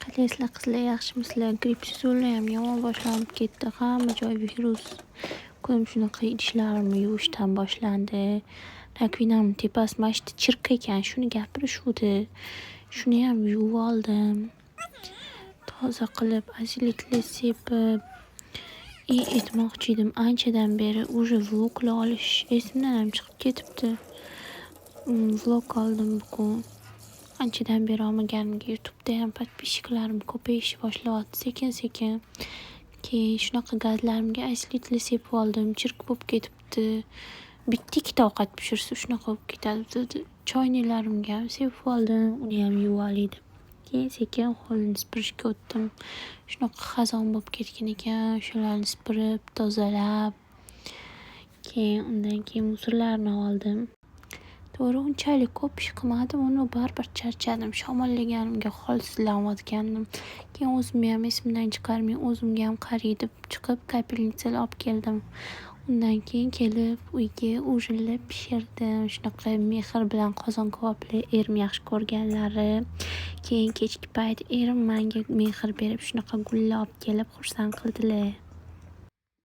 Qalaysizlar, qizlar, yaxshimisizlar? Gripp sezoniyam yomon boshlanib ketdi. Hamma joy virus. Kunim shunaqa idishlarimni yuvishdan boshlandi. Rakvinamni tepasi mana shu chirk ekan, shuni gapirishuvdi. Shuniyam yuvib oldim. Toza qilib, ozilitli sepib. И aytmoqchi edim, anchadan beri уже vloglar olish esimdan ham chiqib ketibdi. Vlog oldim bugun. Anchadan beri olmaganimga YouTubedayam подписчиklarim ko'payishni boshlayapti sekin-sekin. Keyin shunaqa gazlarimga ozilitli sepib oldim. Chirk bo'lib ketibdi. Bitta-ikkita ovqat pishirsa, shunaqa bo'lib ketadi. Choyniklarimga ham sepib oldim. Uniyam yuvib olay deb. Keyin sekin hovlini supurishga o'tdim. Shunaqa xazon bo'lib ketgan ekan. O'shalarni supurib, tozalab, keyin undan keyin мусорlarni oldim. To'g'ri, unchalik ko'p ish qilmadim, но baribir charchadim. Shamollaganimga holsizlanayotgandim. Keyin o'zimniyam esimdan chiqarmay, o'zimgayam qaray deb chiqib, капельницаlar olib keldim. Undan keyin kelib uyga ужинlar pishirdim. Shunaqa mehr bilan qozon kabobli, erim yaxshi ko'rganlari. Keyin kechki payt erim manga mehr berib, shunaqa gullar olib kelib, xursand qildilar.